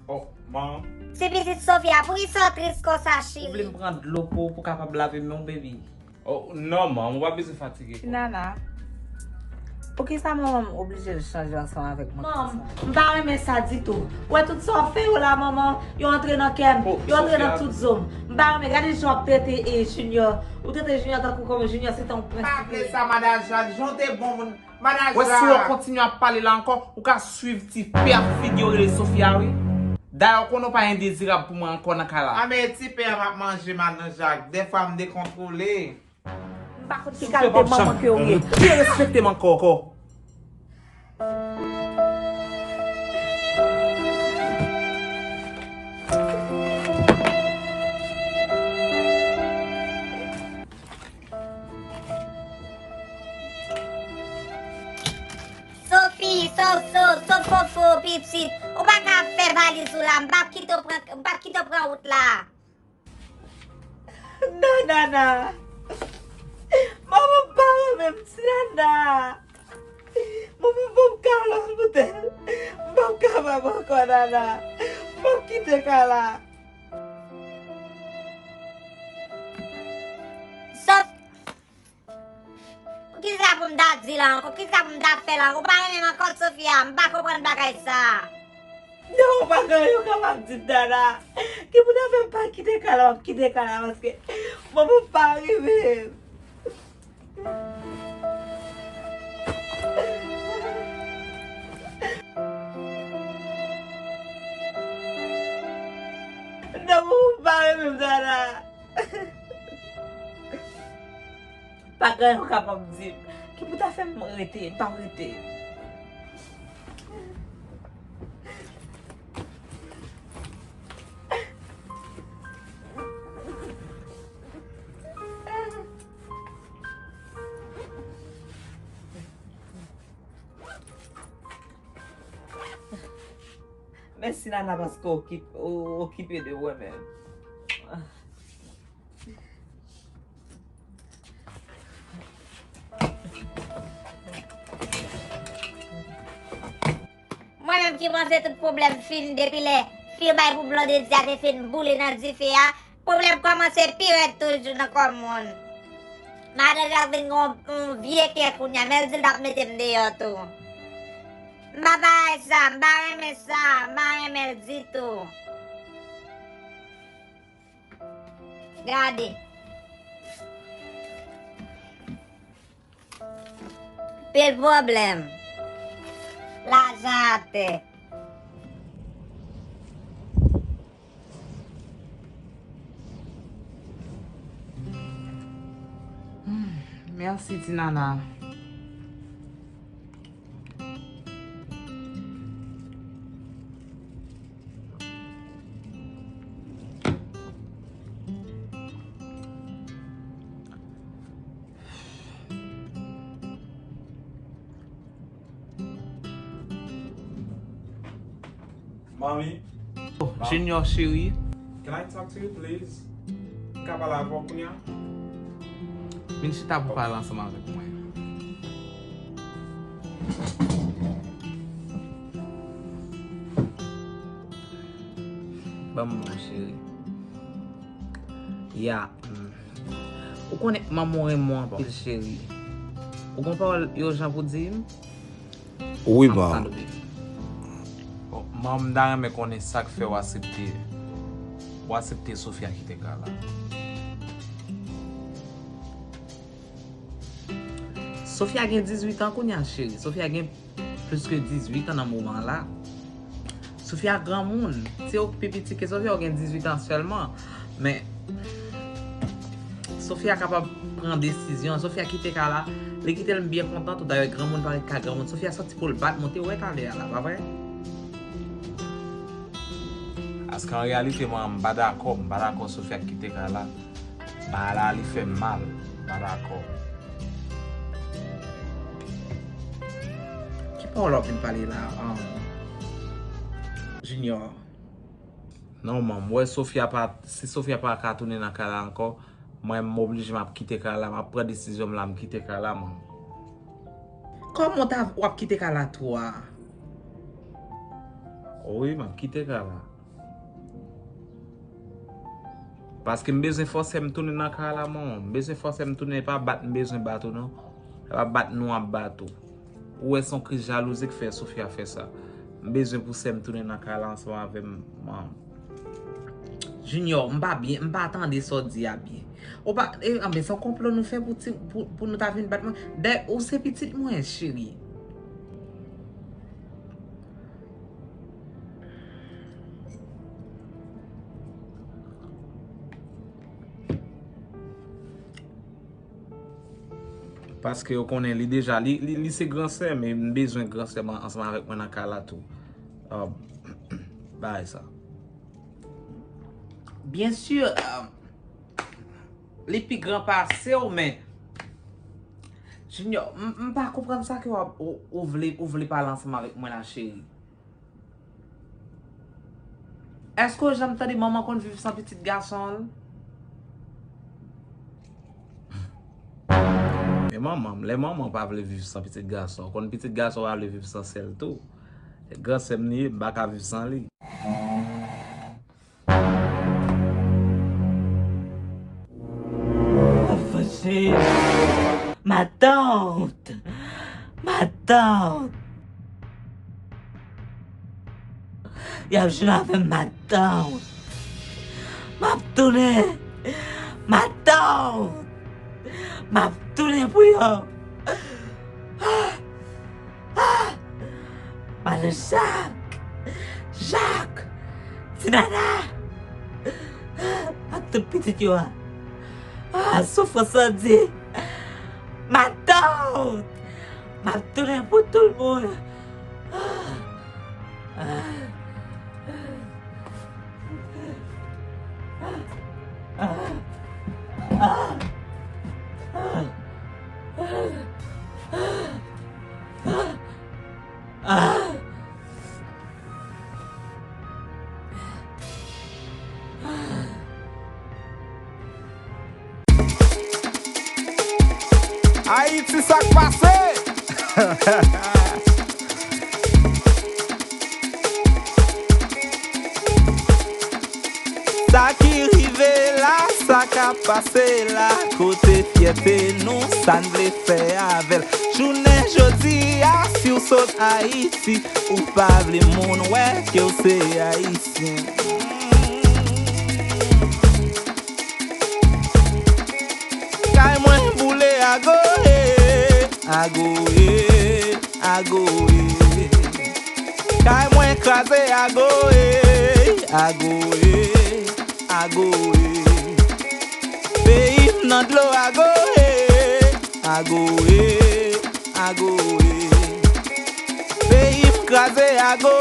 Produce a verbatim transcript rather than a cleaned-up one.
Oh, man. Se pitit Sofia, poukisa w tris konsa, cheri? Ou vle m pran dlo pou ou pou kapab lave men w, baby? Oh, non, man, ou pa bezwen fatige kò. Nana, poukisa manman m oblije l chanje ansanm avèk mwen konsa? Manman, m pa renmen sa ditou. Ou wè tout sa w fè yo la, manman, yo antre nan kè m, yo antre nan tout zo m. M pa renmen, gade jan w ap trete, e, Junior. Ou trete Junior tankou kòm Junior se te yon prens. Pa vle sa, Madan Jad, jan w te bon moun. Madan Jad. Wè, si w kontinye ap pale la ankò, ou ka swiv ti pè figi yo rele Sofia, wi. Dayè, ou konnen w pa endezirab pou mwen ankò nan kay la. A, men ti pè a m ap manje, Madan Jad. Dèfwa m dekontwole. M pa konn ki kalite manman ke w ye. Derespekte m ankò, ankò. Sofi, so, so, so, fofo, pitit, ou pa ka fè valiz ou la, m p ap kite w pran, m p ap kite w pran wout la. Non, Nana. Manman m pa renmen m, ti Nana. Manman m ban m kalòs poutèt. M p ap kapab ankò, Nana. M p ap kite kay la. Sòf, kisa pou m ta di la ankò? Kisa pou m ta fè la ankò? Ou pa renmen m ankò, Sofia? M pa konprann bagay sa. Non, ou pa gen anyen ou kapab di m, Nana. Ki pou ta fè m pa kite kay la, m ap kite kay la, paske manman m pa renmen m. Non, manman m pa renmen m, Nana. Pa gen anyen ou kapab di m. Ki pou ta fè m rete, m p ap rete. Mèsi, Nana, paske w okip-, w okipe de mwen menm. Mwen menm ki panse tout pwoblèm fin depi lè fil bay pou Blondedy a te fin boule nan dife a, pwoblèm kòmanse pi rèd toujou nan kò moun. Madan Jad vin gen yon, yon vye kè kounye a, men l di l t ap mete m deyò tou. M pa bay sa, m pa renmen sa, m pa renmen l ditou. Gade. Pil pwoblèm. Lajan atè. Hmm, mèsi, ti Nana. Mami. Oh, Junior cheri. Can I talk to you, please? M ka pale avè w kounye a? Vin chita pou pale ansanm avèk mwen. Ban m non, cheri. Ya. Mm. Ou konnen manman w renmen w anpil, cheri. Ou gon pawòl ijan pou di m? Wi, manman. Bon, manman, m ta renmen konnen sa k fè w aksepte, w aksepte Sofia kite kay la. Sofia gen dizuit an kounye a, cheri. Sofia gen plis ke dizuit an nan moman la. Sofia granmoun. Si w pi piti ke Sofia, w gen dizuit an sèlman. Men, Sofia kapab pran desizyon. Sofia kite kay la. Li kite l, m byen kontan tou. Dayè, granmoun pa ret ka granmoun. Sofia sòti pou l bat monte wè talè a la, pa vre? Paske an reyalite, mwen, m pa dakò. M pa dakò Sofia kite kay la. Bagay la, li fè m mal. M pa dakò. Ki pawòl w ap vin pale la, um, Junior? Non, man, m wè Sofia pa, si Sofia pa ka tounen nan kay la ankò, mwen, m oblije, m ap kite kay la, m ap pran desizyon m la, m kite kay la, man. Kòman w ta, w ap kite kay la tou a? Wi, m ap kite kay la. Paske m bezwen fòse m tounen nan kay la, manman. M bezwen fòse m tounen, e pa bat m bezwen bat ou, non. E pa bat nou ap bat ou. Ou wè se yon kriz jalouzi k fè Sofia fè sa. M bezwen pou sè m tounen nan kay la ansanm avè m, manman. Junior, m pa byen, m pa tande sa w di a byen. Ou pa, e, anben, se yon konplo nou fè pou ti, pou, pou nou ta vin bat mwen. Dayè, ou se pitit mwen, cheri. Paske yo konnen li deja, li, li, li se gran sè, men m bezwen gran sè m ansanm avèk mwen nan kay la tou. Ah, bagay sa. Byen si, ah, li pi gran pase w, men Junior, m, m pa konprann sa ke w ap, ou, ou vle, ou vle pale ansanm avèk mwen la, cheri. Èske w janm tande manman konn viv san pitit gason l? Men manman m, lè manman pa vle viv san pitit gason, konn pitit gason pa vle viv san sè l tou. Se gran sè m li ye, m pa ka viv san li. Avanse. Matant. Matant. Y ap jwe avè m, matant. M ap tounen. Matant. M ap tounen pou yo. Ah! Madan Jak! Jak! Ti Nana! Ak tout pitit yo a. Ah, soufrans lan di. Matant! M ap tounen pou tout moun. Ah! Ah! Ayiti, sa k pase? Sa ki rive la, sa k ap pase la, kote fyète nou, sa n vle fè avè l? Jounen jodi a, si w sot Ayiti, ou pa vle moun wè ke w se Ayisyen. Kay mwen boule agoye, agoye, agoye. Kay mwen kraze agoye, agoye, agoye. Peyi m nan dlo agoye, agoye, agoye. Peyi m kraze agoye.